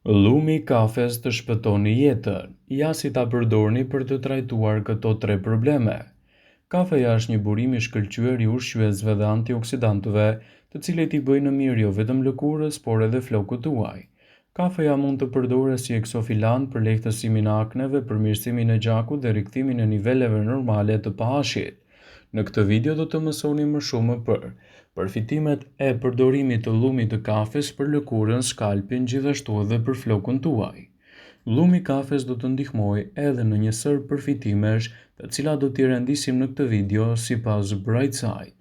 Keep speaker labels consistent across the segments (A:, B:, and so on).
A: Llumi i kafes të shpëton jetën, ja si ta përdorni për të trajtuar këto tre probleme. Kafeja është një burim i shkëlqyer i ushqyesve dhe antioksidantëve, të cilët i bëjnë mirë jo vetëm lëkurës, por edhe flokut tuaj. Kafeja mund të përdoret si eksofilant për lehtësimin e akneve, përmirësimin e gjakut dhe rikthimin e niveleve normale të pH-it. Në këtë video do të mësoni më shumë për përfitimet e përdorimit të llumit të kafes për lëkurën, skalpin, gjithashtu edhe për flokun tuaj. Llumi i kafes do të ndihmojë edhe në një sërë përfitimesh, të cilat do t'i rendisim në këtë video sipas Brightside.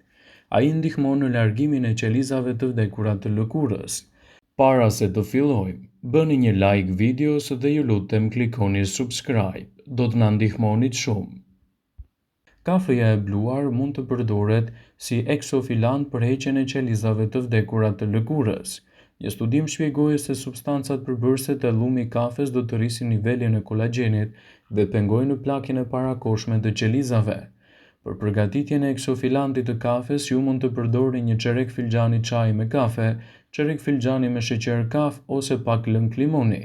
A: Ai ndihmon në largimin e qelizave të vdekura të lëkurës. Para se të fillojmë, bëni një like videos dhe ju lutem klikoni subscribe, do të na ndihmonit shumë. Kafeja e bluar mund të përdoret si eksofilant për heqjen e qelizave të vdekura të lëkurës. Një studim shpjegoi se substancat përbërëse te llumi i kafes do të rrisin nivelin e kolagjenit dhe pengojnë plakjen e parakohshme të qelizave. Për përgatitjen e eksofilantit të kafes, ju mund të përdorni një çerek filxhani çaji me kafe, çerek filxhani me sheqer kaf ose pak lëng limoni.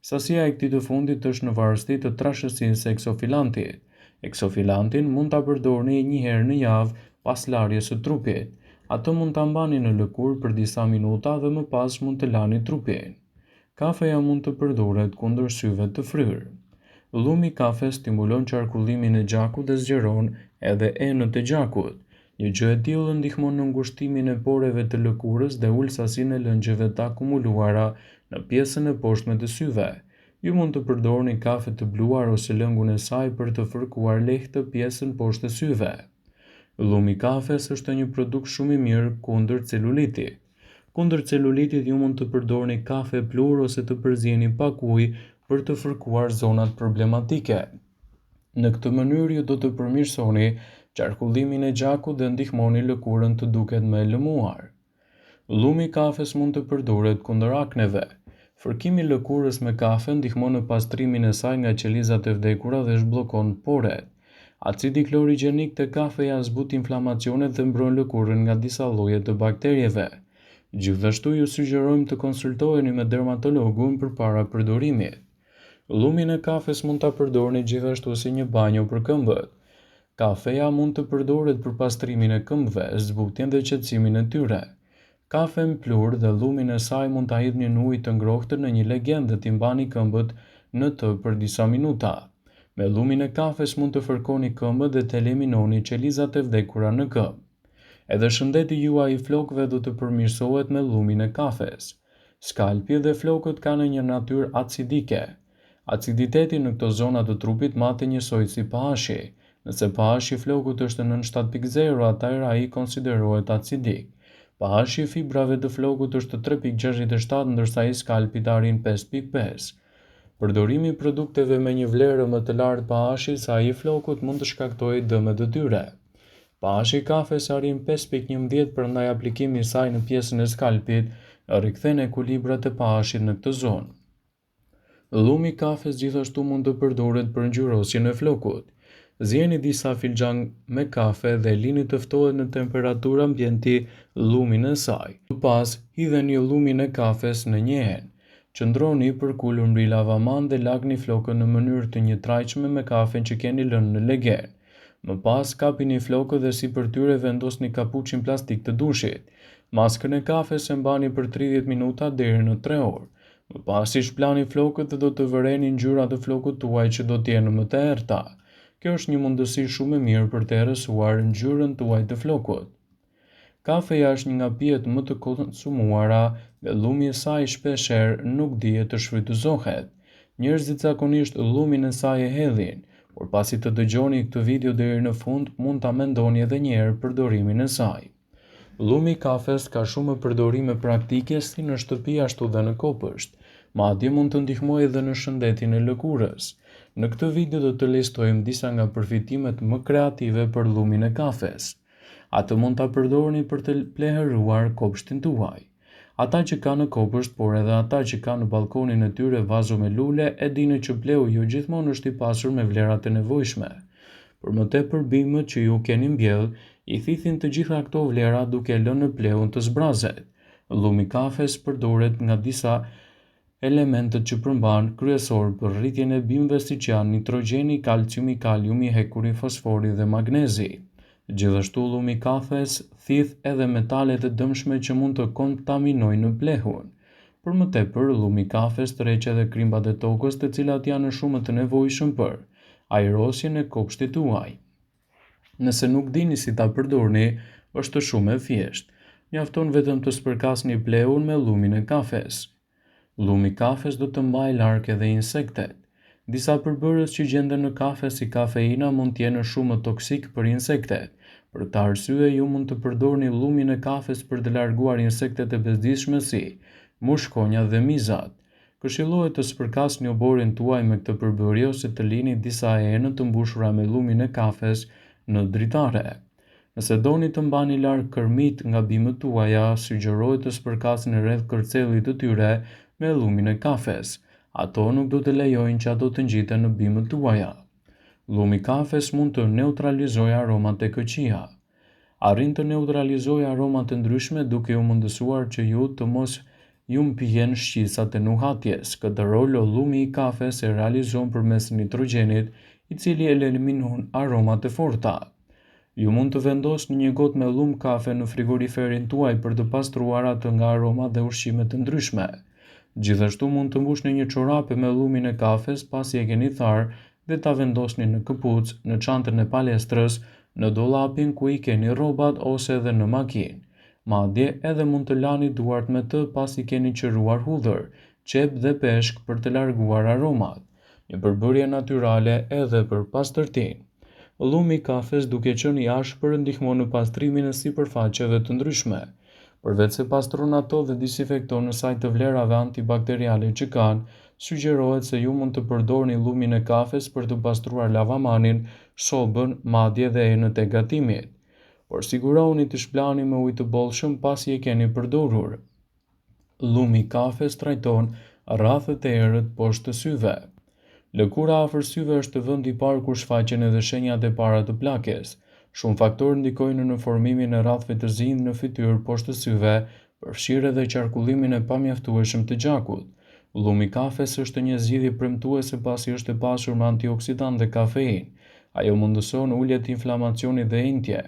A: Sasia e këtij të fundit është në varësi të trashësisë së eksofilantit. Eksofilantin mund ta përdorni një herë në javë pas larjes së trupit. Atë mund ta mbani në lëkurë për disa minuta dhe më pas mund të lani trupin. Kafeja mund të përdoret kundër syve të fryrë. Llumi i kafes stimulon qarkullimin e gjakut dhe zgjeron edhe enët e gjakut. Një gjë e tillë ndihmon në ngushtimin e poreve të lëkurës dhe ul sasinë e lëngjeve të akumuluara në pjesën e poshtme të syve. Ju mund të përdorni kafe të bluar ose lëngun e saj për të fërkuar lehtë pjesën poshtë syve. Llumi i kafes është një produkt shumë i mirë kundër celulitit. Kundër celulitit ju mund të përdorni kafe pluhur ose të përzieni pak ujë për të fërkuar zonat problematike. Në këtë mënyrë ju do të përmirësoni qarkullimin e gjakut dhe ndihmoni lëkurën të duket më e lëmuar. Llumi i kafes mund të përdoret kundër akneve. Fërkimi i lëkurës me kafe ndihmon në pastrimin e saj nga qelizat e vdekura dhe zhbllokon poret. Acidi klorigjenik te kafeja zbut inflamacionet dhe mbron lëkurën nga disa lloje të bakterieve. Gjithashtu ju sugjerojmë të konsultoheni me dermatologun përpara përdorimit. Llumin e kafes mund ta përdorni gjithashtu si një banjo për këmbët. Kafeja mund të përdoret për pastrimin e këmbëve, zbutjen dhe qetësimin e tyre. Kafen pluhur dhe llumin e saj mund ta hidhni në ujë të ngrohtë në një legen dhe t'i mbani këmbët në të për disa minuta. Me llumin e kafes mund të fërkoni këmbët dhe të eliminoni qelizat e vdekura në këmbë. Edhe shëndeti juaj i flokëve do të përmirësohet me llumin e kafes. Skalpi dhe flokët kanë një natyrë acidike. Aciditeti në këto zona të trupit matet njësoj si pH-i. Nëse pH-i i flokut është nën 7.0, atëherë ai konsiderohet acidik. pH-i i fibrave të flokut është 3.67, ndërsa i skalpit arrin 5.5. Përdorimi i produkteve me një vlerë më të lartë pH-i se ai i flokut mund të shkaktojë dëme të tyre. pH-i i kafes arrin 5.11 prandaj aplikimi i saj në pjesën e skalpit rikthen ekuilibrat e pH-it në këtë zonë. Llumi i kafes gjithashtu mund të përdoret për ngjyrosjen e flokut. Zieni disa filxhanë me kafe dhe lini të ftohet në temperaturë ambienti llumin e saj. Më pas, hidheni llumin e kafes në një enë. Qëndroni përkulur mbi lavaman dhe lagni flokët në mënyrë të njëtrajtshme me kafen që keni lënë në legen. Më pas, kapini flokët dhe sipër tyre vendosni kapuçin plastik të dushit. Maskën e kafes e mbani për 30 minuta deri në 3 orë. Më pas i shplani flokët dhe do të vëreni ngjyrat e flokut tuaj që do të jenë më të errëta. Kjo është një mundësi shumë e mirë për të errësuar ngjyrën tuaj të flokut. Kafeja është një nga pijet më të konsumuara dhe llumi i saj shpeshherë nuk dihet të shfrytëzohet. Njerëzit zakonisht llumin e saj e hedhin, por pasi të dëgjoni këtë video deri në fund mund ta mendoni edhe një herë përdorimin e saj. Llumi i kafes ka shumë përdorime praktike si në shtëpi ashtu dhe në kopësht. Madje mund të ndihmojë edhe në shëndetin e lëkurës. Në këtë video do të listojmë disa nga përfitimet më kreative për llumin e kafes. Atë mund ta përdorni për të plehëruar kopshtin tuaj. Ata që kanë kopësht, por edhe ata që kanë në ballkonin e tyre vazo me lule, e dinë që plehu jo gjithmonë është i pasur me vlerat e nevojshme. Për më tepër bimët që ju keni mbjellë, i thithin të gjitha këto vlera duke lënë plehun të zbrazet. Llumi i kafes përdoret nga disa. Elementët që përmban, kryesorë për rritjen e bimëve siç janë nitrogjeni, kalciumi, kaliumi, hekuri, fosfori dhe magnezi. Gjithashtu llumi i kafes thith edhe metalet e dëmshme që mund të kontaminojnë plehun. Për më tepër, llumi i kafes tërheq edhe krimbat e tokës të cilat janë shumë të nevojshëm për ajrosjen e kopshtit tuaj. Nëse nuk dini si ta përdorni, është shumë e thjeshtë. Mjafton vetëm të spërkasni plehun me llumin e kafes. Llumi i kafes do të mbajë larg edhe insektet. Disa përbërës që gjenden në kafe si kafeina mund të jenë shumë toksikë për insektet. Për këtë arsye, ju mund të përdorni llumin e kafes për të larguar insektet e bezdisshme si mushkonjat dhe mizat. Këshillohet të spërkasni oborrin tuaj me këtë përbërje ose të lini disa enë të mbushura me llumin e kafes në dritare. Nëse doni të mbani larg kërmijtë nga bimët tuaja, sugjerohet të spërkasni rreth kërcellit të tyre me llumin e kafes. Ato nuk do të lejojnë që ato të ngjiten në bimët tuaja. Llumi i kafes mund të neutralizojë aromat e këqija. Arrin të neutralizojë aromat e ndryshme duke ju mundësuar që ju të mos ju mpihen shqisat e nuhatjes. Këtë rol llumi i kafes e realizon përmes nitrogjenit, i cili eliminon aromat e forta. Ju mund të vendosni një gotë me llum kafe në frigoriferin tuaj për të pastruar atë nga aromat dhe ushqimet e ndryshme. Gjithashtu mund të mbushni një çorape me llumin e kafes pasi e keni tharë dhe ta vendosni në këpucë, në çantën e palestrës, në dollapin ku i keni rrobat ose edhe në makinë. Madje, edhe mund të lani duart me të pasi keni qëruar hudhër, qepë dhe peshk për të larguar aromat. Një përbërje natyrale edhe për pastërtinë. Llumi i kafes duke qenë i ashpër ndihmon në pastrimin e sipërfaqeve të ndryshme. Përveçse pastron ato dhe disinfekton në sajë të vlerave antibakteriale që kanë, sugjerohet se ju mund të përdorni llumin e kafes për të pastruar lavamanin, sobën, madje dhe enët e gatimit. Por sigurohuni të shplani me ujë të bollshëm pasi e keni përdorur. Llumi i kafes trajton rrathët e errët poshtë syve. Lëkura afër syve është vendi i parë ku shfaqen edhe shenjat e para të plakjes. Shumë faktorë ndikojnë në formimin e rrathëve të zinj në fytyrë poshtë syve, përfshirë edhe qarkullimin e pamjaftueshëm të gjakut. Llumi i kafes është një zgjidhje premtuese pasi është e pasur me antioksidantë dhe kafeinë. Ajo mundëson ulje të inflamacionit dhe ënjtje.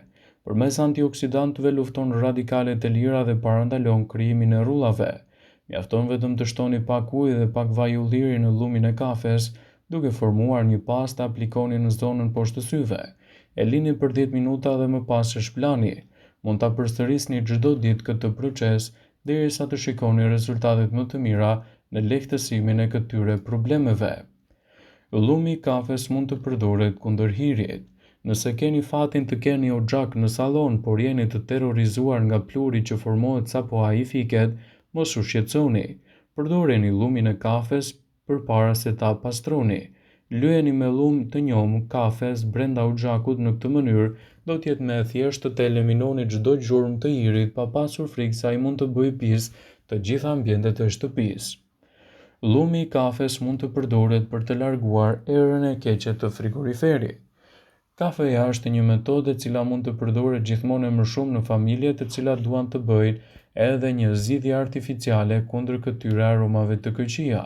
A: Përmes antioksidantëve lufton radikalet e lira dhe parandalon krijimin e rrudhave. Mjafton vetëm të shtoni pak ujë dhe pak vaj ulliri në llumin e kafes, duke formuar një pastë e aplikoni në zonën poshtë syve. E lini për 10 minuta dhe më pas e shplani. Mund ta përsërisni çdo ditë këtë proces derisa të shikoni rezultatet më të mira në lehtësimin e këtyre problemeve. Llumi i kafes mund të përdoret kundër hirit. Nëse keni fatin të keni oxhak në sallon, por jeni të terrorizuar nga pluhuri që formohet sapo ai fiket, mos u shqetësoni. Përdoreni llumin e kafes përpara se ta pastroni. Lyeni me llum të njomë kafes brenda oxhakut në këtë mënyrë do të jetë më e thjeshtë të eliminoni çdo gjurmë të hirit pa pasur frikë se ai mund të bëjë pis të gjitha ambientet e shtëpisë. Llumi i kafes mund të përdoret për të larguar erën e keqe të frigoriferit. Kafeja është një metodë e cila mund të përdoret gjithmonë e më shumë në familje të cilat duan të bëjnë edhe një zgjidhje artificiale kundër këtyre aromave të këqija.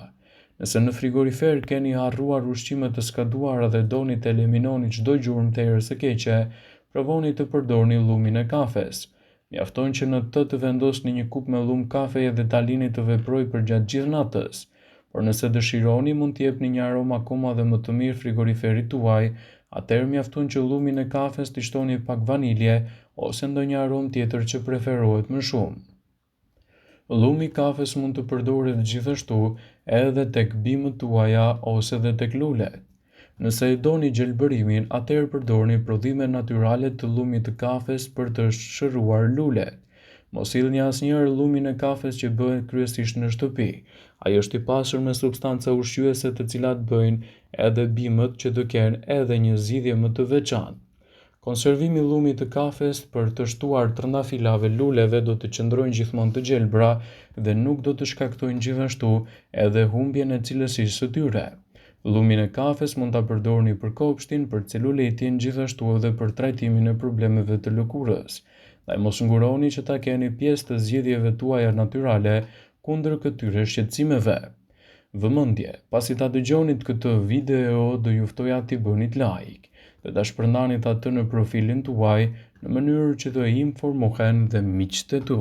A: Nëse në frigorifer keni harruar ushqime të skaduara dhe doni të eliminoni çdo gjurmë të erës së keqe, provoni të përdorni llumin e kafes. Mjafton që në të të vendosni një kupë me llum kafeje dhe ta lini të veprojë përgjatë gjithë natës. Por nëse dëshironi, mund t'i jepni një aromë akoma dhe më të mirë frigoriferit tuaj, atëherë mjafton që llumin e kafes t'i shtoni pak vanilje ose ndonjë aromë tjetër që preferohet më shumë. Llumi i kafes mund të përdoret gjithashtu edhe tek bimët tuaja ose dhe tek lulet. Nëse e doni gjelbërimin, atëherë përdorni prodhime natyrale të llumit të kafes për të shëruar lulet. Mos hidhni asnjëherë llumin e kafes që bëhet kryesisht në shtëpi. Ai është i pasur me substanca ushqyese të cilat bëjnë edhe bimët që të kenë edhe një zgjidhje më të veçantë. Konservimi i llumit të kafes për të shtuar trëndafilave luleve do të qëndrojnë gjithmonë të gjelbra dhe nuk do të shkaktojnë gjithashtu edhe humbjen e cilësisë së tyre. Llumin e kafes mund ta përdorni për kopshtin, për celulitin, gjithashtu edhe për trajtimin e problemeve të lëkurës. Ndaj mos nguroni që ta keni pjesë të zgjidhjeve tuaja natyrale kundër këtyre shqetësimeve. Vëmendje, pasi ta dëgjonit këtë video do ju ftoja t'i bënit like dhe ta shpërndanit atë në profilin tuaj në mënyrë që të informohen dhe miqtë e tu.